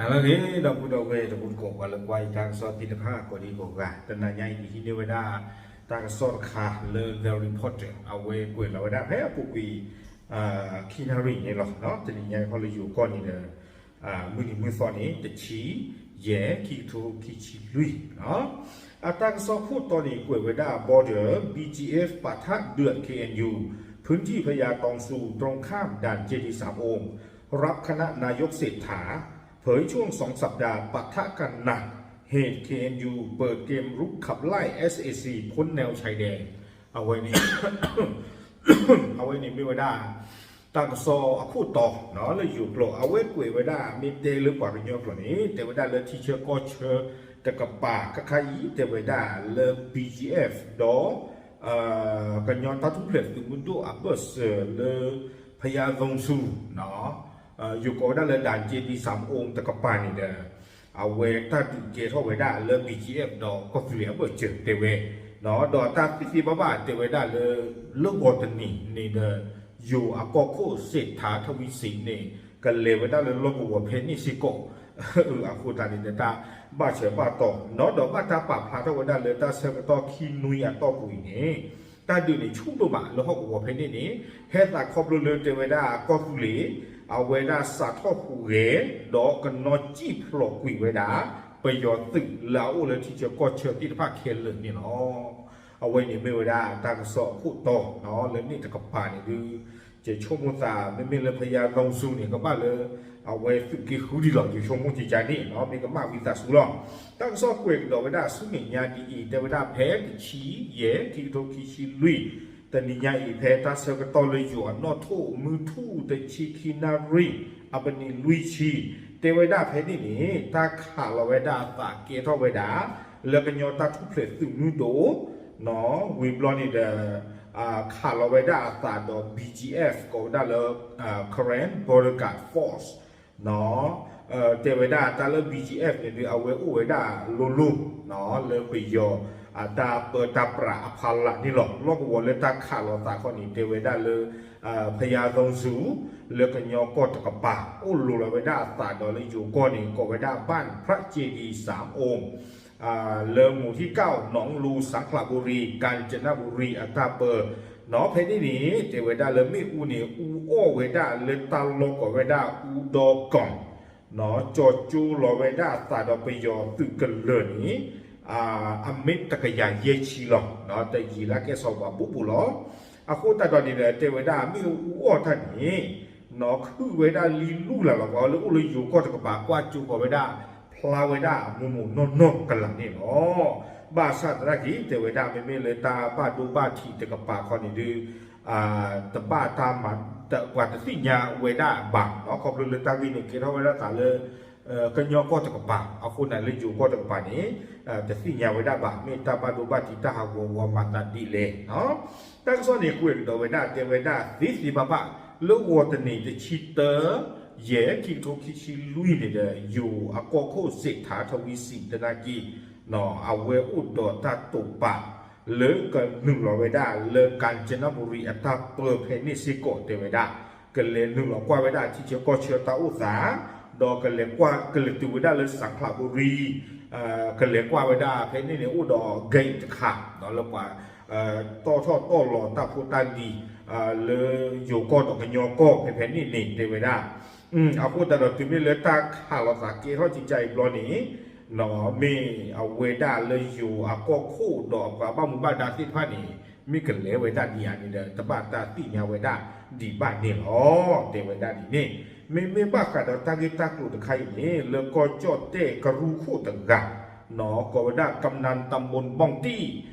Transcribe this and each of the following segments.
ဟါလၢအဂ့ၤ ဒီပုၢ်ဒီဝဲၢ်တံၤသကိး ပှၤလၢကွၢ်ယတၢ်ကစီၣ်သ့ၣ်တဖၣ်ကိးဒံကိးဂၤ, တနၤညါအံၤ ယဟံးန့ၢ်ဝဲဒၣ် တၢ်ကစီၣ်တခါလၢ The Reporter အဝဲကွဲးလီၤဝဲဒၣ်ဖဲအပူၤကွံာ် ခံနၣ်ရံၣ်န့ၣ်လီၤ. တနံၤညါအံၤခီလၢယိၤကီၢ်န့ၣ်ဒီး မုၢ်နံၤမုၢ်သီန့ၣ် တဆံယဲၢ် ခံကထိခံဆံလွံၢ် အတၢ်ကစီၣ်ခိၣ်တီန့ၣ် ကွဲးဝဲဒၣ် border BGF ပထတ်ဒွဲၣ် KNU พื้นที่พญาตองซู ตรงข้ามด่านเจดีย์สามองค์ รับคณะนายกเศรษฐา เผยช่วงสองสัปดาห์ปะทะกันหนัก เหตุ เคเอ็นยู เปิดเกมรุกขับไล่ เอสเอซี พ้นแนวชายแดน အဝဲန့ၣ် အဝဲန့ၣ်မ့ၢ်ဝဲဒၣ် တၢ်ကစီၣ်အခိၣ်တီလၢယိၤကျိာ် အဝဲကွဲးဝဲဒၣ် မ့ၢ်တဲလၢပှၤကညီကျိာ်န့ၣ် တဲဝဲဒၣ်လၢထံဆၢကီၢ်ဆၢတကပၤ ခဲခါအံၤ တဲဝဲဒၣ်လၢ BGF ဒီး ကညီတၢ်ထူၣ်ဖျဲးသုးမုၢ်ဒိၣ်အဘၢၣ်စၢၤလၢ ဖယါသုစူၤ ယိၤကိးဝဲဒၣ်လၢ ด่านเจดีย์สามองค์ တကပၤန့ၣ်ဒီး အဝဲတၢ်ဒုးကဲထီၣ်ဝဲဒၣ်လၢ BGF ဒီးကီၢ်သူလ့ၤအဘၢၣ်စၢၤတဲဝဲ ဒီးတၢ်သ့သ့ဘၣ်ဘၣ်တဲဝဲဒၣ်လၢ လၢဂီၤတနံၤန့ၣ်ဒီး ယိၤအကီၢ်ခိၣ် စ့းထးထဝံစံန့ၣ် ကလဲၤဝဲဒၣ်လၢလီၢ်ကဝီၤဖဲန့ၣ်စ့ၢ်ကီး အဃိသတးန့ၣ်ဒီးတၢ်ဘၣ်ဆၢဘၣ်တီၤ ဒီးဒီးဘၣ်တၢ်ပာ်ဖျါထီၣ်ဝဲဒၣ်လၢတၢ်ဆၢကတီၢ်ခံနွံအတီၢ်ပူၤအံၤန့ၣ် တၢ်ဒုးန့ၣ်ဆူၣ်ဒိၣ်မးလၢဟီၣ်ကဝီၤဖဲန့ၣ်န့ၣ် ဟဲသးခီဖျိလၢတဲဝဲဒၣ်ကီၢ်သူလ့ၤ အဝဲဒၣ်စးထီၣ်ဟူးဂဲၤ ဒီးကနီၣ်စံၣ်ဖျိးကွံာ်ဝဲဒၣ် ပယီၤသုးလၢအအိၣ်လၢထံဆၢကီၢ်ဆၢသ့ၣ်တဖၣ်ခဲလၢာ်န့ၣ်လီၤ. အဝဲန့ၣ်မ့ၢ်ဝဲဒၣ်တၢ်ကစီၣ်အခိၣ်တီလၢန့ၣ်တကပၤန့ၣ်ဒုး ယဆိကမိၣ်သး မ့မ့ၢ်လၢဖယါသုစူၤန့ၣ် ကဘၣ်လၢ အဝဲသုးက့ဃုဒံးလီၤ ယဆိကမိၣ်ကကါန့ၣ် မ့ၢ်ကမၣ်ဝံသးစူၤလီၤ. တၢ်ကစီၣ်ကွဲးကဒီးဝဲဒၣ်ဆူမဲာ်ညါဒ်အံၤ တဲဝဲဒၣ်ဖဲတဆံယဲၢ် ခံကထိခံဆံလွံၢ် တနံၤညါအံၤ ဖဲတၢ်ဆၢကတီၢ်လၢယိၤအနီၣ်ထိၣ် မုၢ်ထူၣ်တဆံခံနၣ်ရံၣ် အပနံၤလွံၢ်ဆံ တဲဝဲဒၣ်ဖဲန့ၣ်န့ၣ် တၢ်ခးလီၤဝဲဒၣ်အသးကဲထီၣ်ဝဲဒၣ် လၢကညီတၢ်ထူၣ်ဖျဲးသုးမုၢ်ဒိၣ် ဝံၤဘျီန့ၣ်ဒီး ခးလီၤဝဲဒၣ်အသးဒီး BGF ကိးဝဲဒၣ်လၢ Karen Border Guard Force တဲဝဲဒၣ်တၢ်လၢ BGF န့ၣ်ဒီး အဝဲအိၣ်ဝဲဒၣ်လိၤလိၤ လၢပယီၤအတၢ်ပၢတၢ်ပြးအဖီလာ်န့ၣ်လီၤ. လီၢ်ကဝီၤလၢတၢ်ခးလီၤသးခီန့ၣ် တဲဝဲဒၣ်လၢ ဖယါသုစူၤ လၢကညီကီၢ်တကပၤ အိၣ်လိၤလီၤဝဲဒၣ်အသးဒီးလၢယိၤကီၢ်န့ၣ် ကိးဝဲဒၣ် บ้านพระเจดีย์สามองค์ လၢမူၤထံကၣ် หนองลู สังขละบุรี กาญจนบุรี အတၢ်ပၢ နီၢ်ဖဲန့ၣ်န့ၣ် တဲဝဲဒၣ်လၢမ့ၣ်အူန့ၣ် အူအီၣ်ဝဲဒၣ်လၢတၢ်လီၢ်ကိးဝဲဒၣ် အူဒီကီၢ် ကၠီၤကၠိလီၤဝဲဒၣ်အသးဒီးပယီၤသုးကလၢာ်န့ၣ် အမ့ၢ်တကယၤယဲၢ်ဆံလီၤ. တယံာ်လၢကဲစီၤပၤဘူးဘူးလီၤ. အဃိသတးဒီးန့ၣ်ဒီး တဲဝဲဒၣ်မ့ၣ်အူအူအီၣ်တၢ်န့ၣ် နီၢ်ခုၣ်ဝဲဒၣ်လံလူၢ်လၢ်လီၤ. ပှၤလၢအိၣ်လၢယိၤကီၢ်တကပၤကွၢ်ကၠိဃီၤဝဲဒၣ် ဖျါဝဲဒၣ်မိၢ်မိၢ်နီၢ်နီၢ်ကလာ်န့ၣ်လီၤ. ဘၣ်ဆၣ်သနာ်က့ တဲဝဲဒၣ်မ့မ့ၢ်လၢတၢ်ဘၣ်ဒိဘၣ်ထံးတကပၤခီန့ၣ်ဒီး တဘၣ်တၢ်မၤ ပှၤတသ့ၣ်ညါဝဲဒၣ်ဘၣ် ခီဖျိလၢတၢ်ဂ့ၢ်န့ၣ်ကဲထီၣ်ဝဲဒၣ်သးလၢ ကညီကီၢ်တကပၤ အဃိန့ၣ်လၢယိၤကီၢ်တကပၤန့ၣ် တသ့ၣ်ညါဝဲဒၣ်ဘၣ် မ့ၢ်တၢ်ဘၣ်ဒိဘၣ်ထံးတၢ်ဟးဂီၤဂီၤမၤသးဒ်လဲၣ် တၢ်ကစီၣ်န့ၣ်ကွဲးကဒီးဝဲဒၣ် တဲဝဲဒၣ်သ့သ့ဘၣ်ဘၣ် လၢဂီၤတနံၤတဆံတၢ ယဲၢ် ခံကထိခံဆံလွံၢ်န့ၣ်ဒီး ယိၤအကီၢ်ခိၣ်စ့းထးထဝံစံးသနာ်က့ အဝဲအိၣ်ဒီးတၢ်တိာ်ပာ် လၢကနုာ်လီၤဝဲဒၣ်လၢ ကၣ်စနဘူရံၤ အတၢ်ပၢဖဲန့ၣ်စ့ၢ်ကီးတဲဝဲဒၣ် ကလဲၤနုာ်လီၤကွၢ်ဝဲဒၣ်ထံဆၢကီၢ်ဆၢတၢ်အိၣ်သး ဒီးကလဲၤကွၢ် ကလဲၤတုၤဝဲဒၣ်လၢ စၣ်ချးဘူရံၤ ကလဲၤကွၢ်ဝဲဒၣ်ဖဲန့ၣ်န့ၣ် အိၣ်ဒီး gate တခါ လၢပှၤ တီၣ်ထီၣ်တီၣ်လီၤတၢ်ဖိတၢ်လံၤ လၢယိၤကီၢ်ဒီးကညီကီၢ်ဖဲဖဲန့ၣ်န့ၣ် တဲဝဲဒၣ် အဃိသတးဒီးတုၤမ့ၢ်လၢတၢ်ခးလိာ်သးကဲထီၣ်ကကါအံၤဘျီန့ၣ် မ့ၢ်အဝဲဒၣ်လၢယိၤအကီၢ်ခိၣ်ဒီးအပှၤဘၣ်မူဘၣ်ဒါသ့ၣ်တဖၣ်န့ၣ် မ့ၢ်ကလဲၤဝဲဒၣ်ဒ်အံၤန့ၣ်ဒီး တဘၣ်တၢ်သ့ၣ်ညါဝဲဒၣ်ဒံးဘၣ်န့ၣ်လီၤ တဲဝဲဒၣ်ဒ်န့ၣ် မ့မ့ၢ်ဘၣ်ဃးဒီးတၢ်ဂ့ၢ်တၢ်ကျိၤတခါအံၤန့ၣ် လၢကီၢ်ကၠီၣ်တဲၣ်ကရူၢ်ခိၣ်တဂၤ ကိးဝဲဒၣ် กำนันตำบลบ้องตี้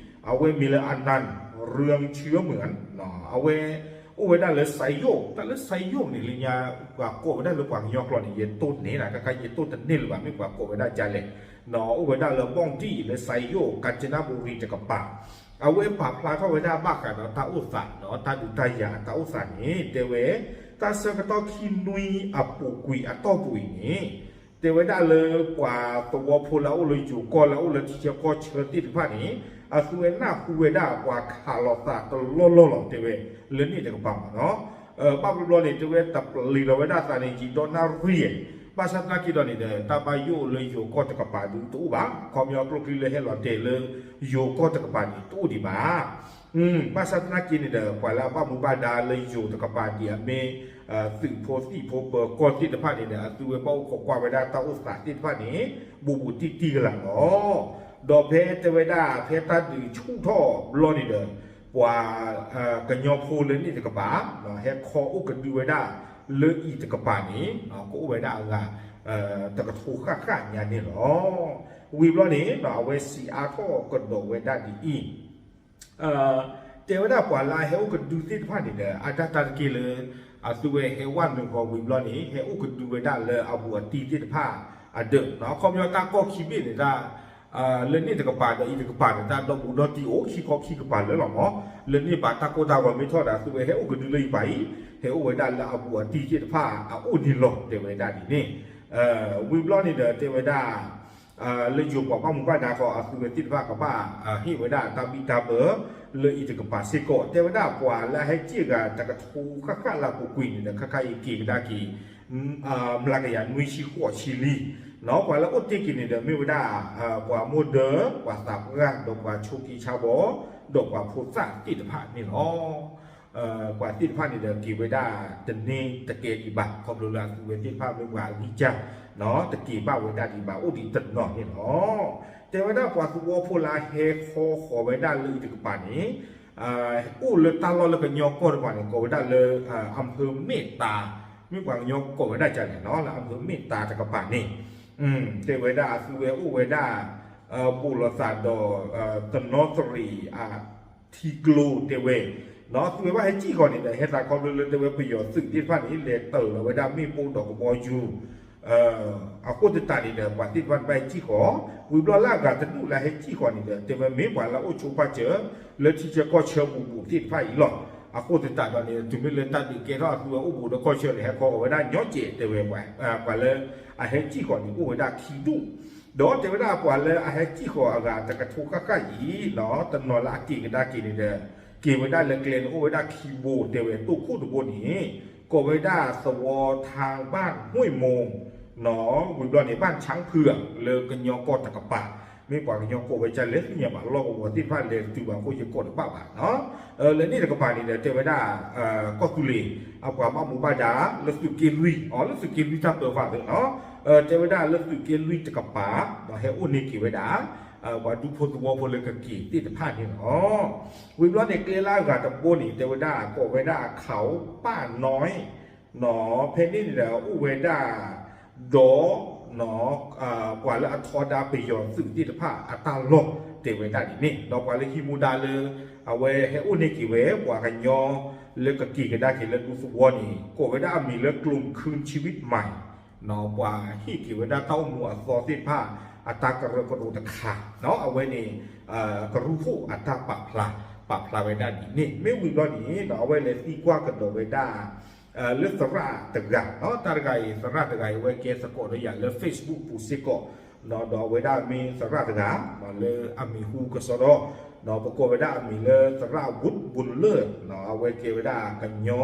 အဝဲမံၤလၢ อนันต์ เรืองเชื้อเหมือน အဝဲ အိၣ်ဝဲဒၣ်လၢ ไซโยก တၢ်လၢ ไซโยก န့ၣ် လၢညါ ပှၤကိးဝဲဒၣ်လၢပှၤကညီကျိာ်န့ၣ် ယတိၢ်န့ၢ်နၤ ကခါယတိၢ်တန့ၢ်လၢၤဘၣ် မ့ၢ်ပှၤကိးဝဲဒၣ်ဒ်လဲၣ် အိၣ်ဝဲဒၣ်လၢ บ้องตี้ လၢ ไซโยก กาญจนบุรี တကပၤ အဝဲပာ်ဖျါထီၣ်ဝဲဒၣ်ဘၣ်ဃးဒီးတၢ်အိၣ်သး တၢ်ဒုးတၢ်ယၤတၢ်အိၣ်သးန့ၣ် တဲဝဲ တၢ်ဆၢကတီၢ်ခံနွံအပူၤကွံာ်အတီၢ်ပူၤအံၤန့ၣ် တဲဝဲဒၣ်လၢပှၤသဝီဖိလၢအအိၣ်လၢယိၤကီၢ်လၢအအိၣ်လၢထံဆၢကီၢ်ဆၢသ့ၣ်တဖၣ်န့ၣ် အသုဝဲနၢ်ဟူဝဲဒၣ်ပှၤခးလိာ်သးတလီၢ်လီၢ်လီၤ တဲဝဲ လၢန့ၣ်တကပၤမးနီၤ ဘၣ်ဘျီဘျီန့ၣ် တဲဝဲတပျံၤလီၤဝဲဒၣ်အသးန့ၣ် ယံာ်ဒီနၣ်ရံၣ် ဘၣ်ဆၣ်သနာ်က့ဒီးန့ၣ်ဒီး တၢ်ဘၣ်ယိၣ်လၢယိၤကီၢ်တကပၤဒုးတအိၣ်ဘၣ်, ခီပညီကျိချံလၢဟဲလီၤတဲာ်လၢယိၤကီၢ်တကပၤန့ၣ် တအိၣ်ဒံးဘၣ်. ဘၣ်ဆၣ်သနာ်က့န့ၣ်ဒီး ပှၤလၢအဘၣ်မူဘၣ်ဒါလၢယိၤတကပၤဒ်အမ့ၢ် သုးဖိသံၣ်ဖိပၢၤကီၢ်သ့ၣ်တဖၣ်န့ၣ်ဒီး အသုဝဲဘၣ်အိၣ်ခိးကွၢ်ဝဲဒၣ်တၢ်အိၣ်သးသ့ၣ်တဖၣ်န့ၣ် ဘူးဘူးတံၢ်တံၢ်ကလာ်လီၤ. ဒီးဖဲတဲဝဲဒၣ် ဖဲတၢ်ဒုးဆူၣ်ထီၣ်ဘျီန့ၣ်ဒီး ပှၤ ကညီဖိလၢန့ၣ်တကပၤ ဟဲခီအိၣ်ကဒုဝဲဒၣ်လၢအံၤတကပၤန့ၣ် ကအိၣ်ဝဲဒၣ်အဂၤ တကထိဃၣ်ဃၣ်ညါန့ၣ်လီၤ. ဝံၤဘျီန့ၣ် အဝဲစံးအါထီၣ်ကဒီးဝဲဒၣ်ဒ်အံၤ တဲဝဲဒၣ်ပှၤလၢအဟဲအိၣ်ကဒုသ့ၣ်တဖၣ်န့ၣ်ဒီး အတၢ်တၢ်တက့ၢ်လၢ အသုဝဲဟဲဝဲနုာ်ဃီဝံၤဘျီန့ၣ် ဟဲအိၣ်ကဒုဝဲဒၣ်လၢအဘူးအတံၢ်သ့ၣ်တဖၣ်အဒၢး ခီပညီတၢ်ကီၢ်ခံဘ့ၣ်န့ၣ် လၢန့ၣ်တကပၤဒီးအံၤတကပၤန့ၣ် တၢ်ဒီဘူးဒီတံၢ်အိၣ်ခံခီခံကပၤလၢာ်လီၤမး, လၢန့ၣ်ဘၣ်တၢ်ကိၢ်တၢ်ဂီၤမ့ၢ်ထီၣ်ဒီး အသုဝဲဟဲအိၣ်ကဒုလၢအံၤပၤအံၤ ဟဲအိၣ်ဝဲဒၣ်လၢအဘူးအတံၢ်သ့ၣ်တဖၣ်အအိၣ်န့ၣ်လီၤ တဲဝဲဒၣ်ဒ်န့ၣ် ဝံၤဘျီန့ၣ်ဒီးတဲဝဲဒၣ် လၢယိၤပှၤဘၣ်မူဘၣ်ဒါဃီ အသုဝဲသ့ၣ်တဖၣ်ကဘၣ်ဟ့ၣ်ဝဲဒၣ်တၢ်ဘံၣ်တၢ်ဘၢ လၢအံၤတကပၤစ့ၢ်ကီး တဲဝဲဒၣ်ပှၤလၢအဟဲစံၣ်အဂၤတကထိဃၣ်ဃၣ်လၢပူၤကွံာ်န့ၣ်ဒီး ခါခါအံၤက့ၤကဒါက့ၤ မျးကယၤနွံဆံဃိးဆံလံ, ပှၤလၢအိၣ်တ့ၢ်က့ၤန့ၣ်ဒီး မ့ၢ်ဝဲဒၣ် ပှၤမိၢ်ဒၢ ပှၤသးပှၢ် ဒီးပှၤဆိးက့ဆါဘီ ဒီးပှၤဖိသၣ်သ့ၣ်တဖၣ်န့ၣ်လီၤ. ပှၤသ့ၣ်တဖၣ်န့ၣ်ဒီးက့ၤဝဲဒၣ်တန့ၢ်တကဲဒံးဘၣ် ခီဖျိလၢအသုဝဲသ့ၣ်တဖၣ်မ့ၢ်ပှၤအဂံၢ်စၢ် တက့ၤဘၣ်ဝဲဒၣ်ဒံးဘၣ် အိၣ်ဒံးတနီၤန့ၣ်လီၤ. တဲဝဲဒၣ်ပှၤသဝီဖိလၢအဟဲခီဃီၤဝဲဒၣ်လၢအံၤတကပၤန့ၣ် အိၣ်လၢတၢ်လီၢ်လၢကညီကီၢ်တကပၤန့ၣ် ကိးဝဲဒၣ်လၢ အဖၢမ့ၣ်တာ မ့ၢ်ပှၤကညီကိးဝဲဒၣ်ကလဲၣ်နီၤ လၢအဖၢမ့ၣ်တာတကပၤန့ၣ် တဲဝဲဒၣ်အသုဝဲအိၣ်ဝဲဒၣ် ဘူးလိာ်သးဒီး တနီသရံၣ် ထံကျိတဲဝဲ သုဝဲဘၣ်ဟဲစံၣ်ဃီၤန့ၣ်ဒီး ဟဲသးခီဖျိလၢတဲဝဲပယီၤသုးသ့ၣ်တဖၣ်န့ၣ် လဲၤတၢၤလီၤဝဲဒၣ်မ့ၣ်ပိၢ်ဒီးကဘီယူၤ အဃိသတးန့ၣ်ဒီး ပှၤသ့ၣ်တဖၣ်န့ၣ်ဘၣ်ဟဲစံၣ်ဃီၤ, ဝံၤဘျီလၢအဂၤတဒူၣ်လၢဟဲစံၣ်ဃီၤန့ၣ်ဒီး တဲဝဲမ့ၢ်ပှၤလၢအအိၣ်ဆိးပာ်စၢၤ လၢထံဆၢကီၢ်ဆၢဘူးဘူးသ့ၣ်တဖၣ်အံၤလီၤ. အဃိသတးဒီးန့ၣ် တုၤမ့ၢ်လၢတၢ်ဒုးကဲထီၣ်အသုဝဲအိၣ်ဘူးဒီးကီၢ်ဆၢန့ၣ် ဟဲခီဃီၤဝဲဒၣ်ညီစဲးတဲဝဲ ပှၤလၢအဟဲစံၣ်ဃီၤန့ၣ် အိၣ်ဝဲဒၣ်ခံဒူၣ် ဒီးတဲဝဲဒၣ်ပှၤလၢအဟဲစံၣ်ဃီၤအဂၤတကထိဃၣ်ဃၣ်အံၤ တနီၤလၢအက့ၤကဒါက့ၤန့ၣ်ဒီး က့ၤဝဲဒၣ်လၢကျဲန့ၣ် အိၣ်ဝဲဒၣ်ခံဘိတဲဝဲ တိခိၣ်တဘိန့ၣ် ကိးဝဲဒၣ်သဝီထါဘၣ်မှ့ၢ်မိၢ် ဝံၤဘျီန့ၣ် ဘၣ်ဆၣ်ဖုး လၢကညီကီၢ်တကပၤ မ့ၢ်ပှၤကညီကိးဝဲဒ်လဲၣ်သ့ၣ်ညါဘၣ် လီၢ်ကဝီၤသ့ၣ်တဖၣ်လဲၤတုၤဘၣ်အဃိယကိးတဘၣ်ဘၣ်နီၤ. လၢန့ၣ်တကပၤန့ၣ်ဒီး တဲဝဲဒၣ် ကီၢ်သူလ့ၤ အပှၤဘၣ်မူဘၣ်ဒါ လၢသုးက့လွံၢ် အလၢသုးက့လွံၢ်တၢ်ပၢဖးသ့နီၤ တဲဝဲဒၣ်လၢသုးက့လွံၢ်တကပၤ ဒီးဟဲအိၣ်န့ၢ်က့ၤဝဲဒၣ် ပှၤဒူဖိသဝီဖိလၢကက့ၤသ့ၣ်တဖၣ်န့ၣ်လီၤ. ဝံၤဘျီန့ၣ် ကျဲလၢအဂၤတဘိန့ၣ် တဲဝဲဒၣ်ကိးဝဲဒၣ်အခးအိၣ်ပၣ်နီၢ် ဖဲန့ၣ်န့ၣ်ဒီး အိၣ်ဝဲဒၣ် ဒီး ပှၤလၢအထီဒါပယီၤသုးသ့ၣ်တဖၣ်အတၢ်လီၢ်တဲဝဲဒၣ်ဒ်န့ၣ် ဒီးပှၤလၢဟံးမူဒါလၢ အဝဲဟဲအိၣ်န့ၢ်က့ၤဝဲ ပှၤကညီလၢကက့ၤကဒါက့ၤလၢဒူသဝီန့ၣ် ကိးဝဲဒၣ်အမံၤလၢ กลุ่มคืนชีวิตใหม่ ပှၤဟ့ၣ်က့ၤဝဲဒၣ်တၢ်အိၣ်မူအသီသ့ၣ်တဖၣ် အတၢ်ကရၢကရိတခါ အဝဲန့ၣ် ကရူၢ်ခိၣ်အတၢ်ပာ်ဖျါ ပာ်ဖျါဝဲဒၣ်ဒ်န့ၣ် မ့ၢ်ဝံၤဘျီန့ၣ် အဝဲလဲၤသံကွၢ်ကဒီးဝဲဒၣ် လၢသရၣ်တဂၤ တၢ်တဂၤအံၤ သရၣ်တဂၤအံၤ အဝဲကဲသကိးဒီးယၤလၢ Facebook ပူၤစ့ၢ်ကီး ဒီးအဝဲဒၣ်မ့ၢ်သရၣ်တဂၤ လၢအမံၤဟူကစီဒီ ပကိးဝဲဒၣ်အမံၤလၢသရၣ် ဝူး ဘိလၢ အဝဲကဲဝဲဒၣ်ကညီ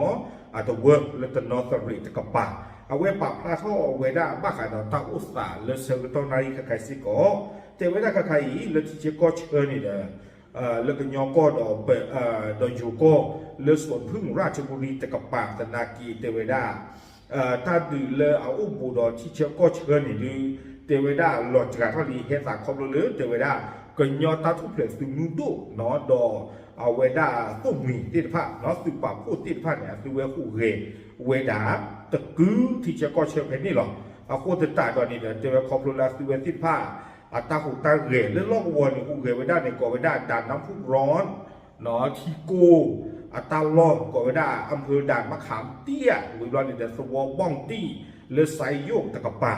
အတဝၢလၢတနီသရံၣ်တကပၤ အဝဲပာ်ဖျါထီၣ်ဝဲဒၣ်ဘၣ်ဃးဒီးတၢ်အိၣ်သးလၢဆၢကတီၢ်နၣ်ရံၣ်ခဲခါအံၤစ့ၢ်ကီး တဲဝဲဒၣ်ခဲခါအံၤ လၢထံဆၢကီၢ်ဆၢန့ၣ်ဒီး လၢကညီကီၢ်ဒီး ဒီးယိၤကီၢ် လၢ สวนผึ้ง ราชบุรี တကပၤသနာ်က့ တဲဝဲဒၣ် တၢ်ဒုးလၢအအိၣ်ဘူးဒီးထံဆၢကီၢ်ဆၢန့ၣ်ဒုး တဲဝဲဒၣ်လီၤစှၤထီၣ်လံ ဟဲသးခီဖျိလၢ တဲဝဲဒၣ် ကညီတၢ်ထူၣ်ဖျဲးသုးမုၢ်ဒိၣ် ဒီးအဝဲဒၣ်သိၣ်မှံၤသ့ၣ်တဖၣ် သုးပာ်ဖှိၣ်သ့ၣ်တဖၣ်န့ၣ် အသုဝဲဟူးဂဲၤဝဲဒၣ် တကုထံဆၢကီၢ်ဆၢဖဲန့ၣ်လီၤ. အဃိသတးဒီးန့ၣ်ဒီး တဲဝဲခီဖျိလၢအသုဝဲသ့ၣ်တဖၣ် အတၢ်ဟူးတၢ်ဂဲၤလၢလီၢ်ကဝီၤန့ၣ် ဟူးဂဲၤဝဲဒၣ်န့ၣ် ကိးဝဲဒၣ် ด่านน้ำพุร้อน ထံကိၢ် အတၢ်လီၢ် ကိးဝဲဒၣ် อำเภอด่านมะขามเตี้ย ဝံၤဘျီန့ၣ်ဒီး သဝီဘီၣ်တံၢ် လၢစဲယိၣ်တကပၤ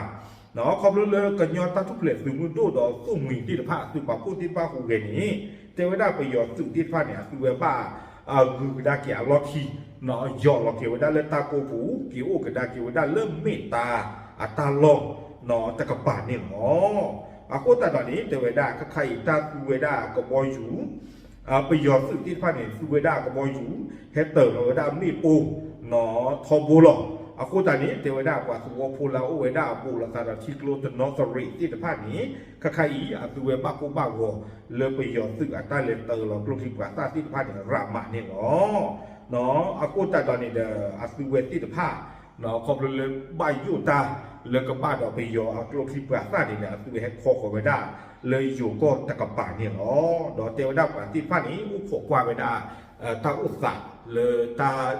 ခီဖျိလၢကညီတၢ်ထူၣ်ဖျဲးသုးမုၢ်ဒိၣ်ဒီးသိၣ်မှံၤသ့ၣ်တဖၣ် အသုးပာ်ဖှိၣ်သ့ၣ်တဖၣ်ဟူးဂဲၤန့ၣ် တဲဝဲဒၣ်ပယီၤသုးသ့ၣ်တဖၣ်န့ၣ် အသုဝဲဘၣ် ဂုၤကဒါက့ၤအလီၢ်ခံ ယီၢ်လီၤက့ၤဝဲဒၣ်လၢတၢ်ကိးပူၤ က့ၤအိၣ်ကဒါက့ၤဝဲဒၣ်လၢမ့ၢ်တၢ်အတၢ်လီၢ် တကပၤန့ၣ်လီၤ. အဃိသတးဒီးန့ၣ် တဲဝဲဒၣ် ခဲခါအံၤ တၢ်သူဝဲဒၣ်ကဘီယူၤ ပယီၤသုးသ့ၣ်တဖၣ်န့ၣ် သူဝဲဒၣ်ကဘီယူၤ ဟဲတၢၤလီၤဝဲဒၣ်မ့ၣ်ပိၢ် ထီဘိလီၤ. အဃိသတးန့ၣ် တဲဝဲဒၣ်ပှၤသဝီဖိလၢအအိၣ်ဝဲဒၣ်အဘူးလိာ်သးဒီးထံကျိတနီသရံးသ့ၣ်တဖၣ်န့ၣ် ခဲခါအံၤ အသုဝဲဘၣ်ကိၢ်ဘၣ်ဂီၤ လၢပယီၤသုးအတၢ်လဲၤတၢလီၤကျိချံမျိာ်သၣ်သ့ၣ်တဖၣ်န့ၣ် ရးမးန့ၣ်လီၤ. အဃိသတးဒီးန့ၣ်ဒီး အသုဝဲသ့ၣ်တဖၣ် ခီဖျိလၢဘၣ်ယိၣ်တၢ်လၢကဘၣ်ဒီးပယီၤအကျိချံမျိာ်သၣ်န့ၣ်ဒီး အသုဝဲဟဲခီဃီၤဝဲဒၣ်လၢယိၤကီၢ်တကပၤန့ၣ်လီၤ. ဒီးတဲဝဲဒၣ်ပှၤသ့ၣ်တဖၣ်န့ၣ် အိၣ်ခိးကွၢ်ဝဲဒၣ် တၢ်အိၣ်သးလၢတၢ်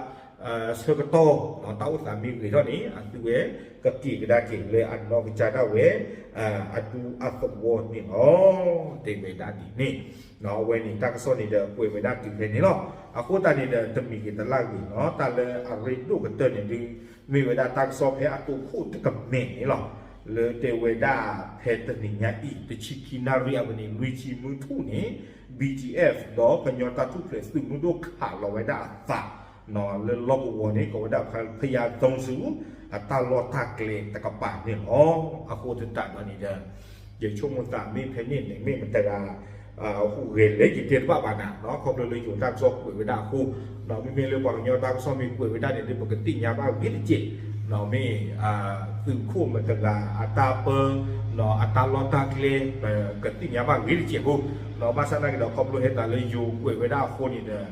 ဆၢကတီၢ် တၢ်အိၣ်သးမ့ၢ်ဂ့ၤထီၣ်န့ၣ် အသုဝဲကက့ၤကဒါက့ၤလၢအနီၢ်ကစၢ်ဒၣ်ဝဲ အဒူအသဝီန့ၣ်လီၤ. တဲဝဲဒၣ်ဒ်န့ၣ် အဝဲန့ၣ်တၢ်ကစီၣ်န့ၣ်ဒီး ကွဲးဝဲဒၣ်တုၤဖဲန့ၣ်လီၤ. အဃိသတးန့ၣ်ဒီး တမံၤဂ့ၤတလၣ်ဂ့ၤလီၤ တၢ်လၢအရ့ဒိၣ်ကတၢၢ်န့ၣ်ဒုး မ့ၢ်ဝဲဒၣ်တၢ်ကစီၣ်ဖဲအတိခိၣ်တကမဲာ်န့ၣ်လီၤ. လၢတဲဝဲဒၣ်ဖဲတနံၤညါအံၤ တဆံခံနၣ်ရံၣ်အဝဲန့ၣ် လွံၢ်ဆံမုၢ်ထူၣ်န့ၣ် BGF ဒီးကညီတၢ်ထူၣ်ဖျဲးသုးမုၢ်ဒိၣ်ခးလီၤဝဲဒၣ်အသး လၢလီၢ်ကဝီၤန့ၣ် ကိးဝဲဒၣ်ဖဲ ဖယါသုစူၤ အတၢ်လီၢ်တၢ်ကျဲတကပၤန့ၣ်လီၤ. အဃိသတးဒီးန့ၣ်ဒီး ယဆိကမိၣ်သးမ့ၢ်ဖဲန့ၣ်န့ၣ် မ့ၢ်မတၤတဂၤ ဟူးဂဲၤလဲၣ်ယတဲတဘၣ်ဘၣ်နၤ ခီဖျိလၢယိၤတၢ်ကစီၣ်ကွဲးဝဲဒၣ်အဃိ မ့မ့ၢ်လၢပှၤကညီတၢ်ကစီၣ်မ့ၢ်ကွဲးဝဲဒၣ်န့ၣ်ဒီး ပကသ့ၣ်ညါဘၣ်ဂ့ၤတစဲး မ့ၢ် သုးခိၣ်မတၤတဂၤ အတၢ်ပၢ အတၢ်လီၢ်တၢ်ကျဲ ပကသ့ၣ်ညါဘၣ်ဂ့ၤတစဲးဖိ ဘၣ်ဆၣ်သနာ်က့ဒီး ခီဖျိဟဲသးလၢယိၤကွဲးဝဲဒၣ်အဃိန့ၣ်ဒီး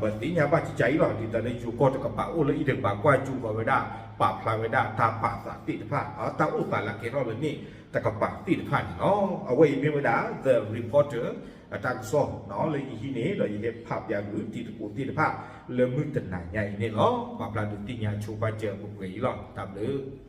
ပသ့ၣ်ညါဘၣ်ကကါအံၤလီၤ. ဒ်သိးလၢယိၤကီၢ်တကပၤအိၣ်လၢအံၤတကပၤ ကွၢ်စူၣ်ဃီၤဝဲဒၣ် ပာ်ဖျါဝဲဒၣ်တၢ်ပာ်သးသ့ၣ်တဖၣ် တၢ်အိၣ်သးလၢအကဲထီၣ်လၢန့ၣ်တကပၤသ့ၣ်တဖၣ်န့ၣ်လီၤ. အဝဲအံၤမ့ၢ်ဝဲဒၣ် The Reporter အတၢ်ကစီၣ် လၢယဟံးန့ၣ် ဒီးယဟဲဖးပၠးကွံာ်တံၤသကိးသ့ၣ်တဖၣ် လၢမုၢ်တနၤညါအံၤန့ၣ်လီၤ. ပာ်ဖျါဒုးသ့ၣ်ညါဆိပာ်စၢၤပှဲၤပှဲၤအံၤလီၤ. တၢ်ဘျုး